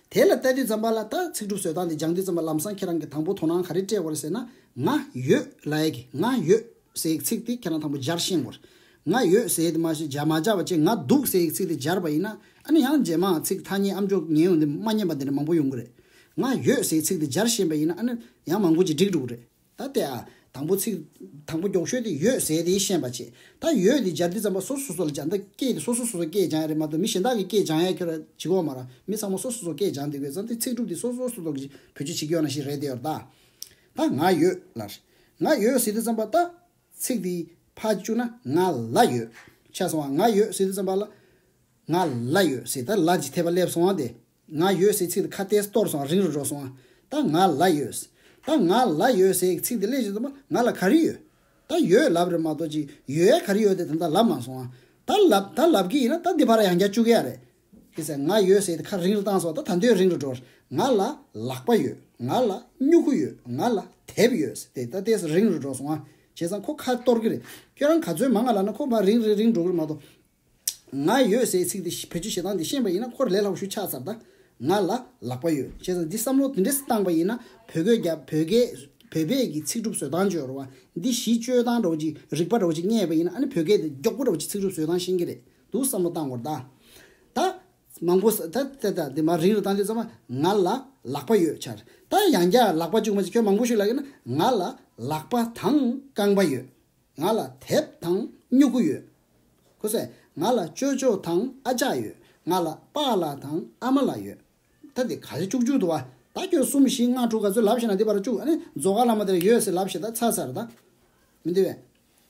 དེ་ལ་ལྟ་དུས་ཙམ་པ་ལ་ད་ཚིག་གྲུབ་བཟོ་སྟངས་དེ་སྦྱང་དུས་ཙམ་པ་ལམ་སང་ཁྱེད་རང་གིས་དང་པོ་དོ་སྣང་ག་རེ་སྤྲད་དགོས་རེད་ཟེར་ན། ང་ཡོད་ལབ་ཡས་ཀྱི་ང་ཡོད་ཟེར་ཚིག་དེ་ཁྱེད་རང་དང་པོ་སྦྱར་ཤེས་དགོས་རེད། ང་ཡོད་ཟེར་དེ་མ་གཞི་སྦྱར་མ་སྦྱར་བ་བྱས། ང་འདུག་ཟེར་ཚིག་དེ་སྦྱར་བ་ཡིན་ན། ཨ་ནི་ཡང་རྗེས་མ་ཚིག་ཐ་སྙད་ཨམ་ཅོག་ཉན་ཡོང་དུས་མ་ཉན་པ་དེ་འདྲ་མང་པོ་ཡོང་གི་རེད། ང་ཡོད་ཟེར་ཚིག་དེ་སྦྱར་ཤེས་པ་ཡིན་ན། ཨ་ནི་ཡང་མང་པོ་ཅིག་འགྲིག་འགྲོ་གི་རེད། ད་ལྟའི་ཨ་དང་པོ་ཚིག་དང་པོ་མགྱོགས་ཤོས་དེ་ཡོད་ཟེར་དེ་ཤེས་པ་བྱས། ད་ཡོད་དེ་སྦྱར་དུས་ཙམ་པ་སོ་སོ་སོ་ལ་སྦྱར། ད་སྐད་དེ་སོ་སོ་སོ་སོ་སྐད་སྦྱང་ཡ་རེད་མ་གཏོགས། མི་གཞན་དག་གི་སྐད་སྦྱང་ཡ་ཁྱོད་རང་བྱེད་ཀྱི་ཡོད་མ་རེད། མི་ཚང་མ་སོ་སོ་སོ་སྐད་སྦྱང་བསྡད་ཀྱི་ཡོད་ཙང་། དེ་ཚིག་གྲུབ་དེ་སོ་སོ་སོ་སོ་གི་བེད་སྤྱོད་བྱེད་ཀྱི་ཡོད་ནང་བཞིན་རེད་དེ་ཡོད་རེད་ད། ད་ང་ཡོད་ལབ། ང་ཡོད་ཟེར་དུས་ཙམ་པ་ད། ཚིག་འདི་ཕར་བཅུག་ན་ང་ལ་ཡོད། ཆགས་སོང་བ། ང་ཡོད་ཟེར་དུས་ཙམ་པ་ལ། ང་ལ་ཡོད་ཟེར། ད་ལ་གྱི་འཐེབ་པ་སླེབས་སོང་བ་དེ། ང་ཡོད་ཟེར་ཚིག་དེ་ཁ་ཏས་གཏོར་སོང་། རིང་རུ་འགྲོ་སོང་བ། ད་ང་ལ་ཡོད། ད་ང་ལ་ཡོད་ཟེར་ཚིག་དེ་སླེབས་ཟིན་དུས་ང་ལ་ག་རེ་ཡོད། ད་ཡོད་ལབ་རེད་མ་གཏོགས་ཅིག་ཡོད་ཡ་ག་རེ་ཡོད་དེ་ད་ལྟ་ལབ་མ་སོང་བ། ད་ལབ་ད་ལབ་ཀྱི་ཡིན་ན་ད་འདི་ཕར་ཡང་བསྐྱར་བཅུག་ཡ་རེད། ཁྱེད་ཚོས་ང་ཡོད་ཟེར་དེ་ཁ་རིང་རུ་བཏང་སོང་། ད་ད་འདོད་རིང་རུ་འགྲོ། ང་ལ་ལག་པ་ཡོད། ང་ལ་སྨྱུ་གུ་ཡོད། ང་ལ་དེབ་ཡོད་ཟེར་དེ་ད་ཏོག་ཙམ་རིང་རུ་འགྲོ་སོང་ཨ། བྱས་ཙང་ཁོ་ཁ་གཏོར་གི་རེད། ཁྱོད་རང་ག་ཚོད་མང་ང་ལབ་ན་ཁོ་མར་རིང་རིང་རིང་འགྲོ་གི་རེད་མ་གཏོགས། ང་ཡོད་ཟེར་ཚིག་དེ་བེད་སྤྱོད་བྱེད་སྟངས་དེ་ཤེས་པ་ཡིན་ན་ཁོར་ལས་སླ་པོ་ཞིག་ཆགས་ཚར། ད་ང་ལ་ལག་པ་ཡོད། བྱས་ཙང་འདི་བསམ་བློ་དེ་འདྲས་བཏང་པ་ཡིན་ན། བོད་སྐད་རྒྱབ། བོད་སྐད་བོད་པའི་གི་ཚིག་གྲུབ་བཟོ་སྟངས་ཅིག་ཡོད་རེད་བ། འདི་གཞི་བཅོལ་སྟངས་འདྲ་བོ་ཅིག་རིག་པ་འདྲ་བོ་ཅིག་རྙེད་པ་ཡིན་ན། ཨ་ནི་བོད་སྐད་དེ་མགྱོགས་པོ་འདྲ་བོ་ཅིག་ཚིག་གྲུབ་བཟོ་སྟངས་ཤེས་ཀྱི་རེད་འདུག་བསམ་བློ་བཏང་དགོས་རེད་ད། ད་མང་པོ་ས་ད་ད་ད་འདི་མར་རིང་རུ་བཏང་དུས་ཙམ་པ་ང་ལ་ལག་པ་ཡོད་ཆགས། ད་ཡང་བསྐྱར་ལག་པ་བཅུག་མ་བྱས་ཁྱོད་མང་པོ་ཞིག་ལབ་ཀྱི་ན། ང་ལ་ལག་པ་དང་རྐང་པ་ཡོད། ང་ལ་དེབ་དང་སྨྱུ་གུ་ཡོད། ཁོ་ཚོས་ང་ལ་ཅོ་ཅོ་དང་ཨ་ཅག་ཡོད། ང་ལ་པཱ་ལགས་དང་ཨ་མ་ལགས་ཡོད། ད་འདི་ག་ཚོད་བཅུག་བཅུག་འདུག་བ། ད་ཁྱོད་གསུམ་བཞི་ལྔ་དྲུག་ག་ཚོད་ལབ་ཤེས་ན་འདི་བར་བཅུག་ཨ་ནི་རྫོགས་ཀ་ལ་མ་དེར་ཡོད་ཟེར་ལབ་ཤེས་ད་ཚར་ཚར་ད། མི་འདུག་བས།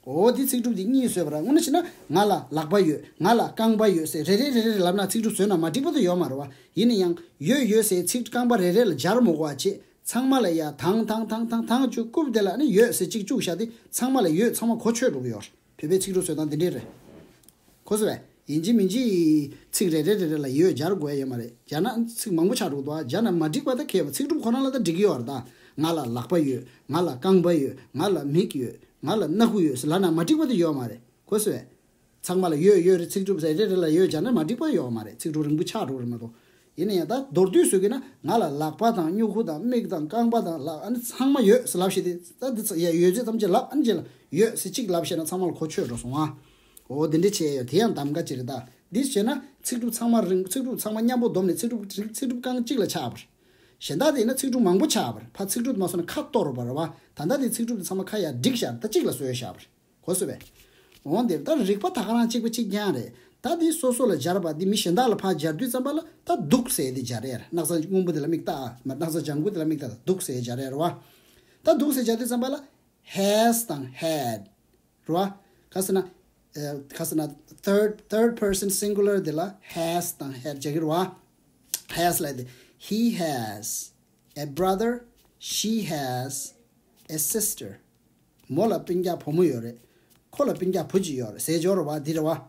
འོ་འདི་ཚིག་གྲུབ་འདི་གཉིས་བཟོས་པ་ར། དངོས་གནས་བྱས་ན་ང་ལ་ལག་པ་ཡོད། ང་ལ་རྐང་པ་ཡོད་ཟེར་རེ་རེ་རེ་རེ་ལབ་ན་ཚིག་གྲུབ་བཟོས་ན་མ་འགྲིག་པ་དེ་ཡོད་མ་རེད་བ། ཡིན་ན་ཡང་ཡོད་ཡོད་ཟེར་ཚིག་རྐང་པ་རེ་རེ་ལ་སྦྱར་མི་དགོས་པ་བྱས། ཚང་མ་ལ་ཡ་དང་དང་དང་དང་དང་བཅུག་རྐུབ་དེ་ལ་ནི་ཡོད་ཟེར་གཅིག་བཅུག་བཞག་དེ་ཚང་མ་ལ་ཡོད། ཚང་མ་གོ་ཆོད་འགྲོ་གི་ཡོད། བོད་པའི་ཚིག་གྲུབ་བཟོ་སྟངས་འདི་འདྲས་རེད། གོ་སོང་བས། ཡིན་གཅིག་མིན་གཅིག་ཚིག་རེ་རེ་རེ་རེ་ལ་ཡོད་སྦྱར་དགོས་ཡ་ཡོད་མ་རེད། སྦྱར་ན་ཚིག་མང་པོ་ཆགས་འགྲོ་གི་འདུག་ཨ། སྦྱར་ན་མ་འགྲིག་པ་ད་གལ་བ། ཚིག་གྲུབ་ཁོ་རང་ལ་ད་འགྲིག་གི་ཡོད་རེད་ད། ང་ལ་ལག་པ་ཡོད། ང་ལ་རྐང་པ་ཡོད། ང་ལ་མིག་ཡོད། ང་ལ་སྣ་ཁུག་ཡོད་ཟེར་ལབ་ན་མ་འགྲིག་པ་ད་ཡོད་མ་རེད། གོ་སོང་བས། ཚང་མ་ལ་ཡོད་ཡོད་རེད། ཚིག་གྲུབ་ཟེར་རེ་རེ་ལ་ཡོད་སྦྱར་ན་མ་འགྲིག་པ་ཡོད་མ་རེད། ཚིག་གྲུབ་རིང་པོ་ཆགས་འགྲོ་རེད་མ་གཏོགས། ཡིན་ན་ཡང་ད་མདོར་བསྡུས་བཟོ་གི་ན་ང་ལ་ལག་པ་དང་སྨྱུ་གུ་དང་མིག་དང་རྐང་པ་དང་ལག་ཨ་ནི་ཚང་མ་ཡོད་ཟེར་ལབ་ཤེས་དེ། ད་འདི་ཚ་ཡ་ཡོད་ཚད་ཐམས་ཅད་ལབ། ཨ་ནི་རྗེས་ལ་ཡོད་ཟེར་གཅིག་ལབ་ཤེས་ན་ཚང་མ་ལ་གོ་ཆོད་འགྲོ་སོང་ཨ། འོ་འདི་འདྲ་བྱས་ཡོད། དེ་ཡང་གདམ་ག་ཅིག་རེད་ད། འདི་བྱས་ན་ཚིག་གྲུབ་ཚང་མ་རིང་། ཚིག་གྲུབ་ཚང་མ་མཉམ་པོ་བསྡོམས་ནས་ཚིག་གྲུབ་ཚིག་གྲུབ་རྐང་གཅིག་ལ་ཆགས་པ་རེད། གཞན་དག་དེ་ཡིན་ན་ཚིག་གྲུབ་མང་པོ་ཆགས་པ་རེད། ཕར་ཚིག་གྲུབ་དེ་མ་སོང་ན་ཁ་གཏོར་བ་རེད་བ། ད་ལྟ་དེ་ཚིག་གྲུབ་དེ་ཚང་མ་ཁ་ཡར་བསྒྲིགས་བཞག་ད་གཅིག་ལ་བཟོས་བཞག་པ་རེད། གོ་སོང་བས། འོང་དེ་ད་རིག་པ་ད་ག་རང་གཅིག་པ་གཅིག་རྐྱང་རེད། ད་དེ་སོ་སོ་ལ་སྦྱར་བ་དེ་མི་གཞན་དག་ལ་ཕར་སྦྱར་དུས་ཙམ་པ་ལ་ད་འདུག་ཟེར་དེ་སྦྱར་ཡ་རེད། སྣག་ཚ་སྔོན་པོ་དེ་ལ་མིག་ལྟ། མ་སྣག་ཚ་ལྗང་གུ་དེ་ལ་མིག་ལྟ། འདུག་ཟེར་སྦྱར་ཡ་རེད་བ། ད་འདུག་ཟེར་སྦྱར་དུས་ཙམ་པ་ལ་has དང་had རེད་བ། ག་ཟེར་ན། ཨ། ག་ཟེར་ན། third third person singular དེ་ལ་has དང་had སྦྱར་གི་རེད་བ། Has ལབ་དེ། He has a brother. She has a sister. མོ་ལ་སྤུན་ཀྱག་བུ་མོ་ཡོད་རེད། ཁོ་ལ་སྤུན་ཀྱག་བུ་གཅིག་ཡོད་རེད་ཟེར་སྦྱོར་བ་འདི་རེད་བ།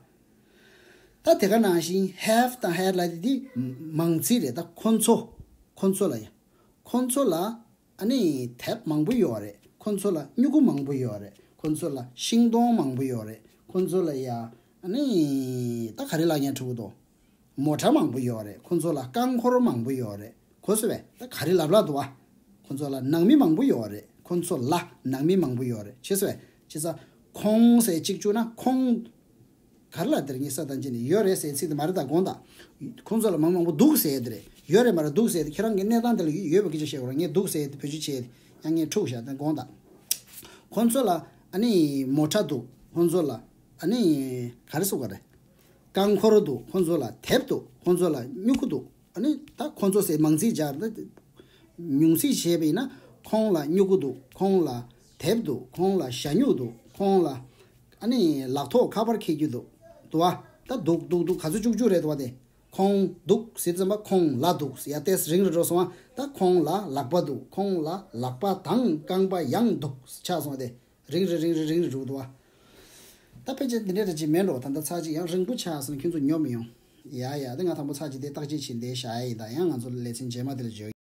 ད་དེ་ག་ནང་བཞིན་have དང་had ལབ་དེ་དེ་མང་ཚིག་རེད། ད་ཁོ་ཚོ། ཁོ་ཚོ་ལ་ཡ། ཁོ་ཚོ་ལ་ཨ་ནི་དེབ་མང་པོ་ཡོད་རེད། ཁོ་ཚོ་ལ་སྨྱུ་གུ་མང་པོ་ཡོད་རེད། ཁོ་ཚོ་ལ་ཤིང་སྡོང་མང་པོ་ཡོད་རེད། ཁོ་ཚོ་ལ་ཡ་ཨ་ནི་ད་ག་རེ་ལབ་ཉན་ཁྲུ་གུ་དོ། མོ་ཊ་མང་པོ་ཡོད་རེད། ཁོ་ཚོ་ལ་རྐང་འཁོར་མང་པོ་ཡོད་རེད། གོ་སོང་བས། ད་ག་རེ་ལབ་ལབ་འདུག་བ། ཁོ་ཚོ་ལ་ནང་མི་མང་པོ་ཡོད་རེད། ཁོ་ཚོ་ལ་ནང་མི་མང་པོ་ཡོད་རེད། ཤེས་སོང་བས། བྱས་ཙང་ཁོང་ཟེར་གཅིག་བཅུག་ན་ཁོང་ག་རེ་ལ་དེར་ངས་ས་དང་ཅི་ནས་ཡོད་རེད་ཟེར་ཚིག་དེ་མ་རེད། ད་དགོངས་དག་ཁོང་ཚོ་ལ་མང་མང་པོ་འདུག་ཟེར་དེ་རེད། ཡོད་རེད་མ་རེད་འདུག་ཟེར་དེ། ཁྱེད་རང་གི་གནས་སྟངས་དེ་ལ་ཡོད་པའི་སྐད་ཆ་བཤད་དགོས་རེད། ངས་འདུག་ཟེར་དེ་བེད་སྤྱོད་བྱས་དེ་ཡང་ངས་འཁྲུག་བཞག་དེ་དགོངས་དག་ཁོང་ཚོ་ལ་ཨ་ནི་མོ་ཊ་འདུག་ཁོང་ཚོ་ལ་ཨ་ནི་ག་རེ་ཟེར་དགོས་རེད། རྐང་འཁོར་འདུག་ཁོང་ཚོ་ལ་དེབ་འདུག་ཁོང་ཚོ་ལ་སྨྱུ་གུ་འདུག་ཨ་ནི་ད་ཁོང་ཚོ་ཟེར་མང་ཚིག་སྦྱར་ན། ཉུང་ཚིག་བྱས་པ་ཡིན་ན། ཁོང་ལ་སྨྱུ་གུ་འདུག་ཁོང་ལ་དེབ་འདུག་ཁོང་ལ་ཞྭ་སྨྱུག་འདུག་ཁོང་ལ་ཨ་ནི་ལག་ཐོག་ཁ་པར་འཁྱེར་རྒྱུ་འདུག་འདུག་བ། ད་འདུག་འདུག་འདུག་ག་ཚོད་བཅུག་བཅུག་རེད་འདུག་བ་དེ། ཁོང་འདུག་ཟེར་ཙམ་པ་ཁོང་ལ་འདུག་ཡ་ཏེས་རིང་རུ་འགྲོ་སོང་བ། ད་ཁོང་ལ་ལག་པ་འདུག་ཁོང་ལ་ལག་པ་དང་རྐང་པ་ཡང་འདུག་ཆགས་སོང་བ་དེ། རིང་རུ་རིང་རུ་རིང་རུ་འགྲོ་འདུག་བ། ད་ཕལ་ཆེར་འདི་འདྲ་རེ་ཅིག་མིན་འགྲོ། ད་ལྟ་ཚར་གཅིག་ཡང་རིང་པོ་ཆགས་སོང་། ཁྱོད་ཚོ་ཉོབ་མི་ཡོང་། ཡ་ཡ། ད་ང་དང་པོ་ཚར་གཅིག་དེ་བརྟག་དཔྱད་བྱེད་འདི་བཞག་ཡ་ཡིན། ད་ཡང་ང་ཚོ་ལེ་ཚན་རྗེས་མ་དེ་ལ་འཇོག